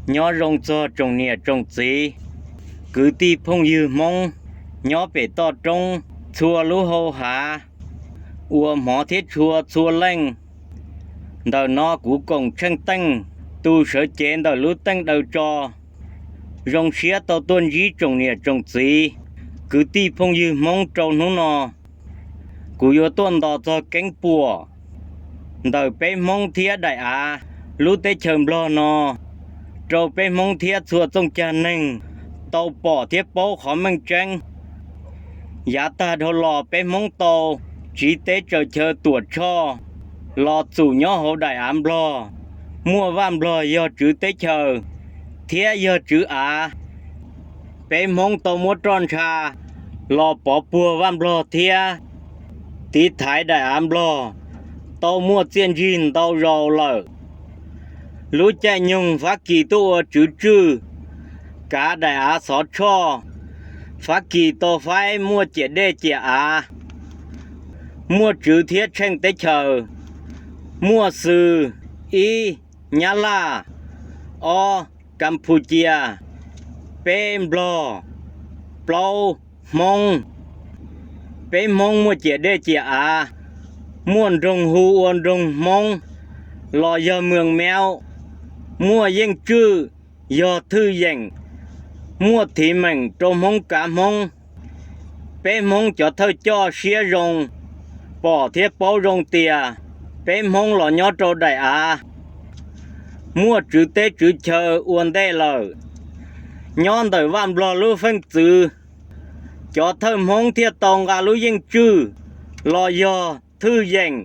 Nyob zoo txog tsoom niam tsoom txiv, kwv tij phooj ywg Hmoob nyob pem toj roob txhua lub hau hav, uas hmov thiab tshua txhua leej. Ntawm no kuv Koom Tsheej Teej, tus sawv cev ntawm lub teej daws tso, zoo siab tau tuaj ntsib tsoom niam tsoom txiv, kwv tij phooj ywg Hmoob rau hnub no. Kuv yuav tuaj ntos txog keeb puam ntawm peb Hmoob thiab daim av lub teb chaws Nplog no rau peb Hmoob thiab txhua txooj cag neeg tau pom thiab paub qhov meej tseeb. Yav tag dhau los peb Hmoob tau tsiv teb tsaws chaw Tuam Tshoj los txum nyob hauv daim av Nplog, muaj Vaj Nplog yog tswv teb chaws thiab yog tswv av. Peb Hmoob tau muab roj ntsha los pov puag Vaj Nplog thiab tiv thaiv daim av Nplog tau muaj txiaj ntsig ntau zaus lawm. Lub caij nyoog Fab Kis tuaj ua tswv tswj kav daim av Xov Tshoj, Fab Kis tau faib muaj ciam dej ciam av, muaj tswv thiab tsheej teb chaws, muaj xws: ib, Nyab Laj; ob, Kas Phus Cia; peb, Nplog; plaub, Hmoob. Peb Hmoob muaj ciam dej ciam av, muaj nroog hu ua nroog Hmoob los yog Mws Mev, muaj yeej tswj yog Thwj Yeem, muaj thim meem rau Hmoob kav Hmoob. Peb Hmoob cov thawj coj siab zoo, pom thiab paub zoo tias peb Hmoob los nyob rau daim av muaj tswv teb tswv chaw ua ntej lawm. Nyob ntawm Vaj Nplog lub feej txwv, cov thawj Hmoob thiaj tau nqa lub yeej tswj los yog Thwj Yeem,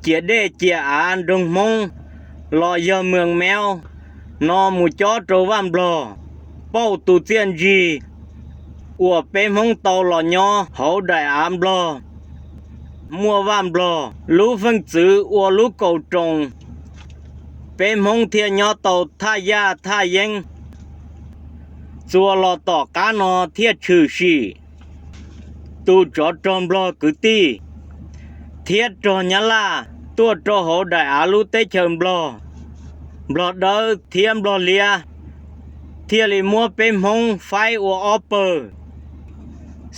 ciam dej ciam av nroog Hmoob los yog Mws Mev no mus cob rau Vaj Nplog pauj tus txiaj ntsig uas peb Hmoob tau los nyob hauv daim av Nplog, muaj Vaj Nplog lub feej txwv ua lub kaum roos, peb Hmoob thiaj nyob tau thaj yaj thaj yeeb. Txuas los tom qab no thiaj tshwm sim tus tsov rog Nplog kwv tij thiab rog Nyab Laj tuaj rau hauv daim av lub teb chaws Nplog. Nplog Dawb thiab Nplog Liab thiaj li muab peb Hmoob faib ua ob pawg,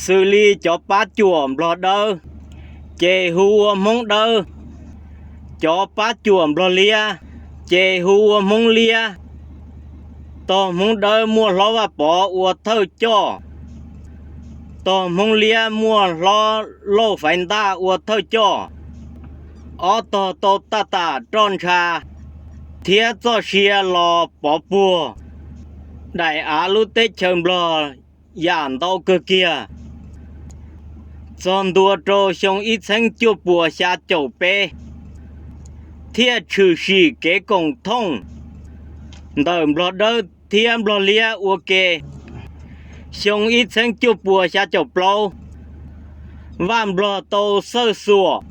xws li cov pab cuam Nplog Dawb ces hu ua Hmoob Dawb, cov pab cuam Nplog Liab ces hu ua Hmoob Liab. Tog Hmoob Dawb muaj Hlob Vaj Pov ua thawj coj, tog Hmoob Liab muaj Hlob Lauj Faiv Ntaj ua thawj coj. Ob tog tau taj tam roj ntsha thiab txoj sia los pov puag daim av lub teb chaws Nplog yam ntau kawg kiag. Txog ntua rau xyoo ib txheeb cuaj puas xya caum peb thiaj tshwm sim kev koom thooj ntawm Nplog Dawb thiab Nplog Liab ua ke. Xyoo ib txheeb cuaj puas xya caum plaub, Vaj Nplog tau xawj xuam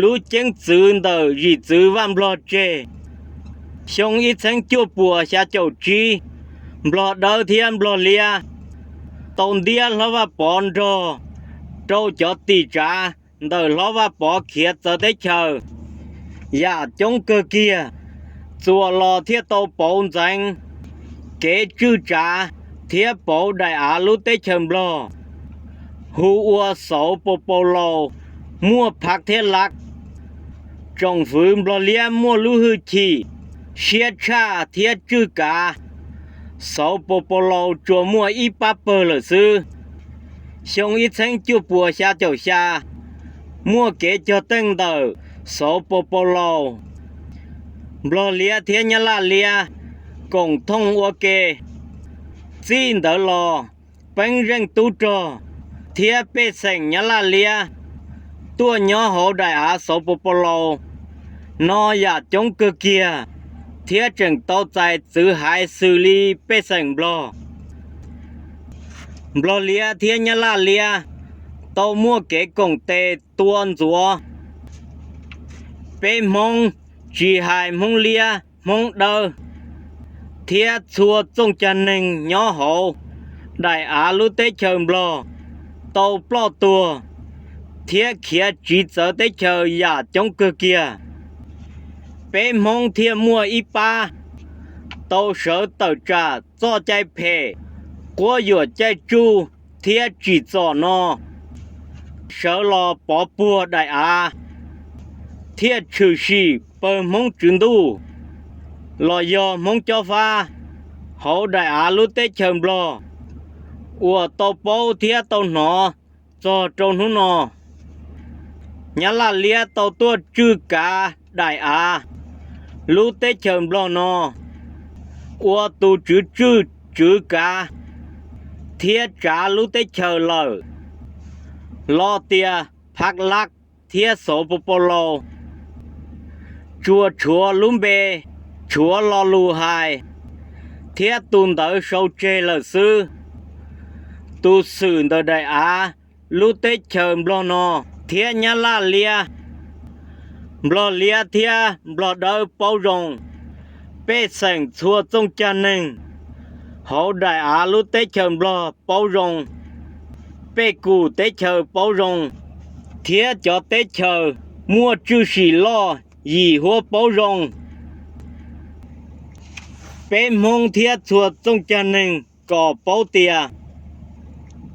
lub ceeb txwv ntawm zim txwv Vaj Nplog tseg. Xyoo ib txheeb cuaj puas xya caum tsib, Nplog Dawb thiab Nplog Liab tau ntiab Hlob Vaj Pov nrog rau cov tim tsav ntawm Hlob Vaj Pov khiav txawv teb chaws yam coob kawg kiag. Txuas los thiaj tau pauv ntxeev kev tswj tsav thiab pauv daim av lub teb chaws Nplog hu ua Xauv Paus Paus Laus, muaj Phav thiab Lav. Tsoom fwv Nplog Liab muaj lub hwj chim siab tshaj thiab tswj kav. Xauv Paus Paus Laus tsuas muaj ib pab pawg lawm xwb. Xyoo ib txheeb cuaj puas xya caum xya, muaj kev cog teej ntawm Xauv Paus Paus Laus, Nplog Liab thiab Nyab Laj Liab koom thooj ua ke. Txij ntawd los, Peeb Zeej Tub Rog thiab pej xeem Nyab Laj Liab tuaj nyob hauv daim av Xauv Paus Paus Laus no yam coob kawg kiag, thiab tseem tau txais txwv haiv xws li pej xeem Nplog. Nplog Liab thiab Nyab Laj Liab tau muaj kev koom tes tua ntxuav peb Hmoob, tsis hais Hmoob Liab, Hmoob Dawb, thiab txhua txooj cag neeg nyob hauv daim av lub teb chaws Nplog tau ploj tuag thiab khiav tsiv txawv teb chaws yam coob kawg kiag. Peb Hmoob thiaj muaj ib pab tau sawv tawm tsam txoj cai phem, quab yuam caij tsuj thiab tsim txom no sawv los pov puag daim av thiaj tshwm sim pawg Hmoob Tswv Ntuj los yog Hmoob Cob Fab hauv daim av lub teb chaws Nplog uas tau paub thiab tau hnov txog rau hnub no. Nyab Laj liab tau tuaj tswj kav daim av lub teb chaws Nplog no ua tus tswv tswj tswv kav thiab tsav lub teb chaws lawm los tias Phav Lav thiab Xov Pos Pos Laus, tsuas tshuav lub npe, tshuav lo lus hais thiab tus ntawv sau tseg lawm xwb. Tus xwm ntawm daim av lub teb chaws Nplog no thiab Nyab Laj liab, Nplog liab thiab Nplog dawb paub zoo, pej xeem txhua txooj cag neeg hauv daim av lub teb chaws Nplog paub zoo, pej kum teb chaws paub zoo, thiab cov teb chaws muaj tshwm sim loj yim huab paub zoo. Peb Hmoob thiab txhua txooj cag neeg kom paub tias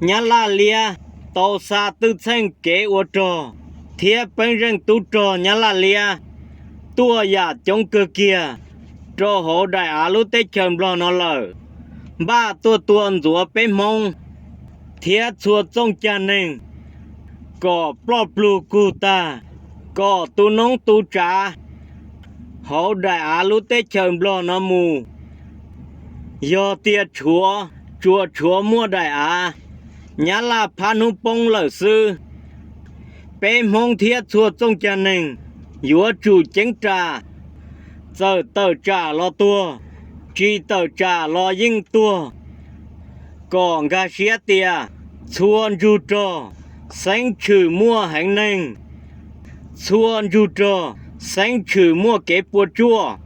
Nyab Laj liab tau xa twj txheej kev ua rog thiab peeb zeej tub rog Nyab Laj liab tuaj yam coob kawg kiag rau hauv daim av lub teb chaws Nplog no lawm, npaj tuaj tua ntxuav peb Hmoob thiab txhua txooj cag neeg kom ploj plug kug tag, kom tu noob tu tsav hauv daim av lub teb chaws Nplog no mus. Yog tias tshuav, tsuas tshuav muaj daim av Nyab Laj phab hnub poob lawm xwb, peb Hmoob thiab txhua txooj cag neeg yuav tsum ceeb ras, txawm tawm tsam los tuag, tsis tawm tsam los yeej tuag, kom nkag siab tias txhua ntsug rog xeeb tshwm muaj heev neeg, txhua ntsug rog xeeb tshwm muaj kev puas tsuaj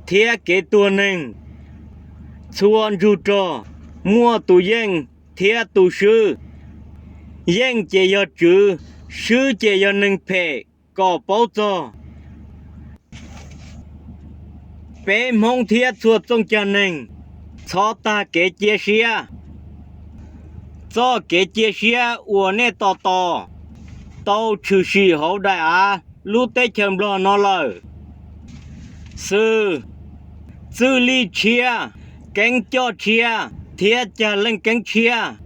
thiab kev tuag neeg, txhua ntsug rog muaj tus yeej thiab tus swb. Yeej ces yog tswv, swb ces yog neeg phem kom paub txog. Peb Hmoob thiab txhua txooj cag neeg, txhob tag kev cia siab. Txoj kev cia siab uas nej tos tos tau tshwm sim hauv daim av lub teb chaws Nplog no lawm xwb. Txwj lij tshiab, keeb coj tshiab thiab cag leej keeb tshiab,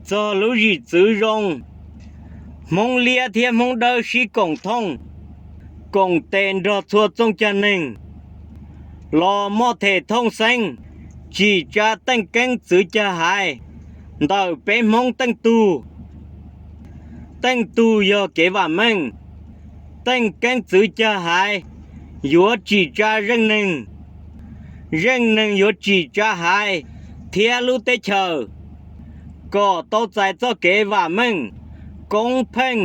txog lub zim txwv zoo, Hmoob liab thiab Hmoob dawb sib koom thooj, koom tes nrog txhua txooj cag neeg los moj them thooj xeeb, tsim tsa teej keeb txwv cag haiv ntawm peb Hmoob teej tug. Teej tug yog kev vam meej, teej keeb txwv cag haiv yuav tsim tsa zeej neeg, zeej neeg yuav tsim tsa haiv thiab lub teb chaws kom tau txais txoj kev vam meej, koob pheej,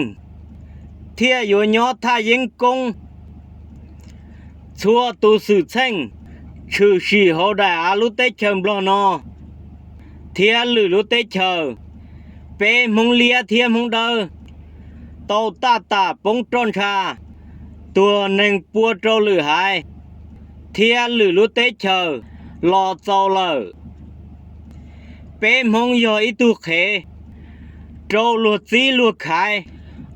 thiaj yuav nyob thaj yeeb koob. Txhua tus xwm txheej tshwm sim hauv daim av lub teb chaws Nplog no thiab lwm lub teb chaws, peb Hmoob liab thiab Hmoob dawb tau taj tam poob roj ntsha, tuag neeg pua rau lwm haiv thiab lwm lub teb chaws los txaus lawm. Peb Hmoob yog ib tug qhev rau luag txib luag khaiv,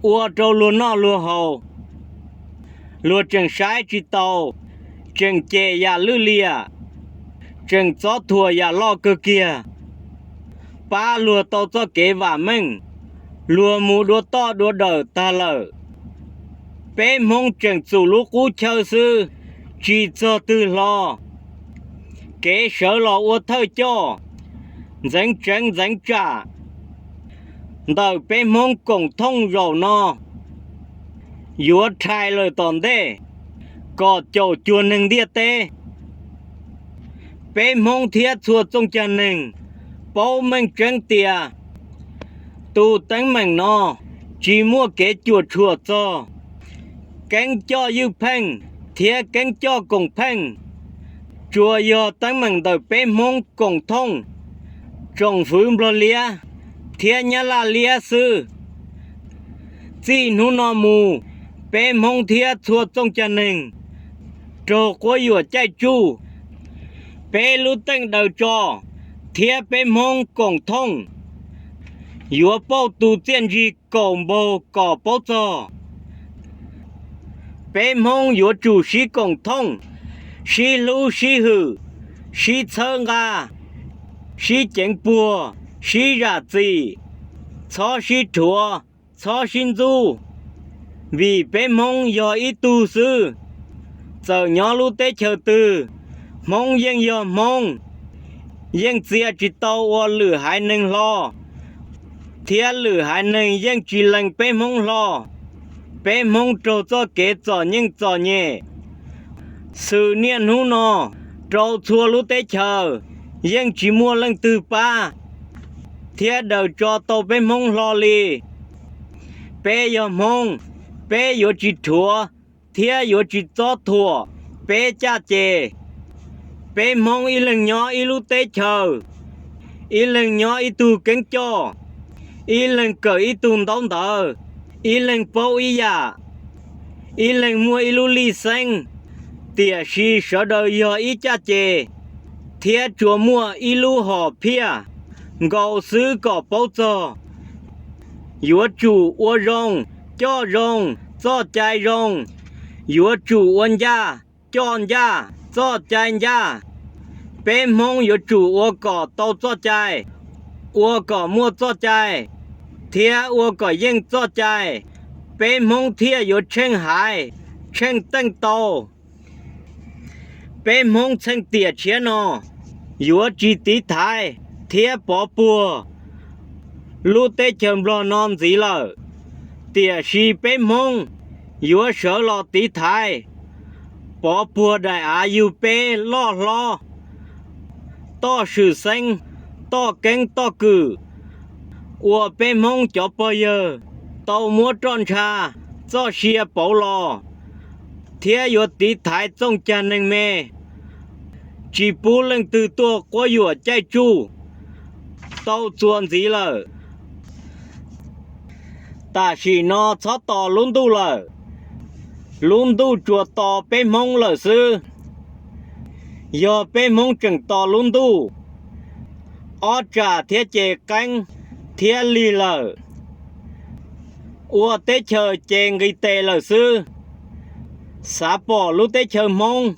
ua rau luag noj luag haus. Luag tseem saib tsis taus, tseem cem yam lwj liam, tseem txob thuam yam loj kawg kiag, pab luag tau txoj kev vam meej, luag mus dua toj dua dawm tag lawm. Peb Hmoob tseem txum lub qub chaw xwb, tsis txog twg hlo. Kev sawv los ua thawj coj, ntxeev tseev ntxeev tsam ntawm peb Hmoob koom thooj zaum no yuav rhais lawm tom ntej kom caum cuag neeg ntiaj teb. Peb Hmoob thiab txhua txooj cag neeg paub meej tseeb tias tus teeb meem no tsis muaj kev cuam tshuam txog keeb coj ywj pheej thiab keeb coj koom pheej, tsuas yog teeb meem ntawm peb Hmoob koom thooj, tsoom fwv Nplog liab thiab Nyab Laj liab xwb. Txij hnub no mus, peb Hmoob thiab txhua txooj cag neeg raug quab yuam caij tsuj, Peb lub teej daws tso thiab peb Hmoob koom thooj yuav pauj tus txiaj ntsig kaum npaug kom paub txog. Peb Hmoob yuav tsum sib koom thooj, sib hlub sib hwm, sib txhawb nqa, sib ceev puag, sib zam txim, txhob sib rhuav, txhob sib ntxub, vim peb Hmoob yog ib tug xwb. Txawm nyob lub teb chaws twg, Hmoob yeej yog Hmoob, yeej txia tsis tau ua lwm haiv neeg hlo, thiab lwm haiv neeg yeej tsis lees peb Hmoob hlo. Peb Hmoob raug txoj kev txom nyem txom nyem, xws niaj hnub no, rau txhua lub teb chaws yeej tsis muaj leej twg pab thiab daws tso tau peb Hmoob hlo li. Peb yog Hmoob, peb yuav tsis rhuav thiab yuav tsis txob thuam peb caj ces. Peb Hmoob ib leeg nyob ib lub teb chaws, ib leeg nyob ib tug keeb coj, ib leeg kawm ib tug ntaub ntawv, ib leeg paub ib yam, ib leeg muaj ib lub licence, tiam sis sawv daws yog ib caj ces thiab tsuas muaj ib lub hom phiaj nkaus xwb kom paub txog. Yuav tsum ua zoo, coj zoo, txoj cai zoo. Yuav tsum ua ncaj, coj ncaj, txoj cai ncaj. Peb Hmoob yuav tsum ua kom tau txoj cai, ua kom muaj txoj cai, thiab ua kom yeej txoj cai, peb Hmoob thiaj yuav tsheej haiv, tsheej teej tau. Peb Hmoob txheej tiam tshiab no yuav tsis tiv thaiv thiab pov puag lub teb chaws Nplog no ntxiv lawm, tiam sis peb Hmoob yuav sawv los tiv thaiv, pov puag daim av yug peb loj hlob, toj swm xeeb, toj keeb toj kwm uas peb Hmoob cov pog yawg tau muab roj ntsha, txoj sia pauv los, thiab yuav tiv thaiv txooj cag neeg me, tsis pub leej twg tuaj quab yuam caij tsuj tau txuas ntxiv lawm. Tam sim no txhob tos lub ntuj lawm, lub ntuj tsuas tos peb Hmoob lawm xwb. Yog peb Hmoob tseem tos lub ntuj, ob tsam thiab ces qeeb thiab lig lawm, ua teb chaws ces nqis tes lawm xwb. Xav pom lub teb chaws Hmoob,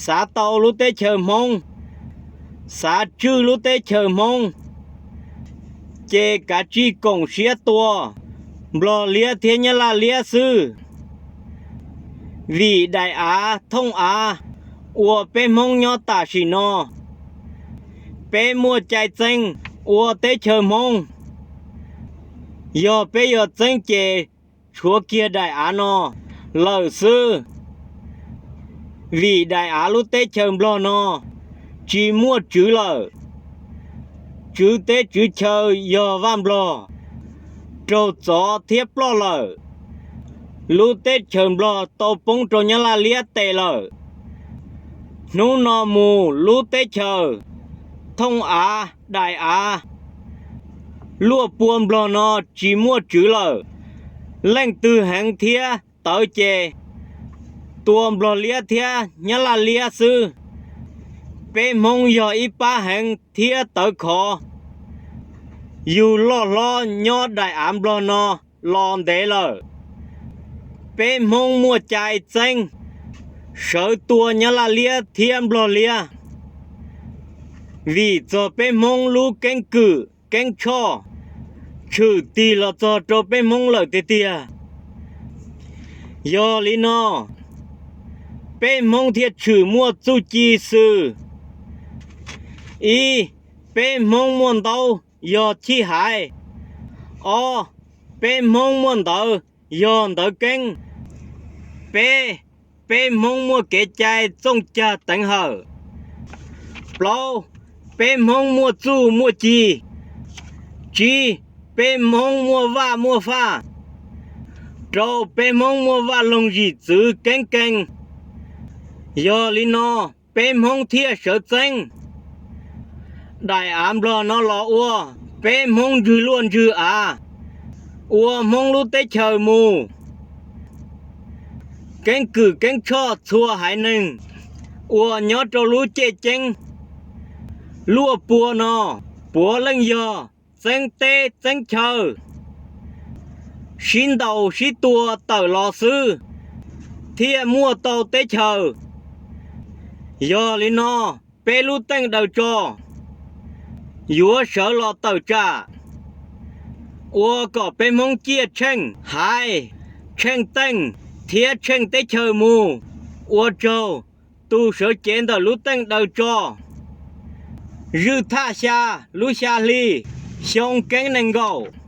xav tau lub teb chaws Hmoob, xav tswj lub teb chaws Hmoob, ces kav tsij koom siab tua Nplog liab thiab Nyab Laj liab xwb. Vim daim av thooj av uas peb Hmoob nyob tam sim no, peb muaj cai txeeb ua teb chaws Hmoob. Yog peb yuav txeeb ces tshuav kiag daim av no lawm xwb. Vim daim av lub teb chaws Nplog no tsis muaj tswv lawm. Tswv teb tswv chaw yog Vaj Nplog raug txov thiab ploj lawm. Lub teb chaws Nplog tau poob rau Nyab Laj liab tes lawm. Hnub no mus lub teb chaws thooj av daim av luaj pua Nplog no tsis muaj tswv lawm. Leej twg heev thiab tawv ces tua Nplog liab thiab Nyab Laj liab xwb. Peb Hmoob yog ib pab heev thiab tawv khov, yug loj hlob nyob daim av Nplog no los ntev lawm. Peb Hmoob muaj cai txeeb sawv tua Nyab Laj liab thiab Nplog liab. Vim txog peb Hmoob lub keeb kwm keeb tshoj tshwm tig los txog rau peb Hmoob lawm tiag tiag. Yog li no, peb Hmoob thiaj tshwm muaj txuj ci xws: ib, peb Hmoob muaj ntaub yog chij haiv. Ob, peb Hmoob muaj ntawv yog ntawv keeb. Peb, peb Hmoob muaj kev cai txooj cag teev hawm. Plaub, peb Hmoob muaj txuj muaj ci. Tsib, peb Hmoob muaj vaj muaj faj. Rau, peb Hmoob muaj vaj loog zim txwv keeb kees. Yog li no, peb Hmoob thiaj sawv txeeb daim av Nplog no los ua peb Hmoob ntswg luaj ntswg av, ua Hmoob lub teb chaws mus. Keeb kwm keeb tshoj txhua haiv neeg uas nyob rau lub caj ceeb Luaj pua no puav leej yog txeeb teb txeeb chaw, sib ntaus sib tua tawm los xwb thiaj muaj tau teb chaws. Yog li no, peb lub teej daws tso yuav sawv los tawm tsam, ua kom peb Hmoob ciaj tsheej haiv, tsheej teej thiab tsheej teb chaws mus. Ua tsaug. Tus sawv cev ntawm lub teej daws tso, zwj thaj xya lub xya hli, xyoo keeb nees nkaum.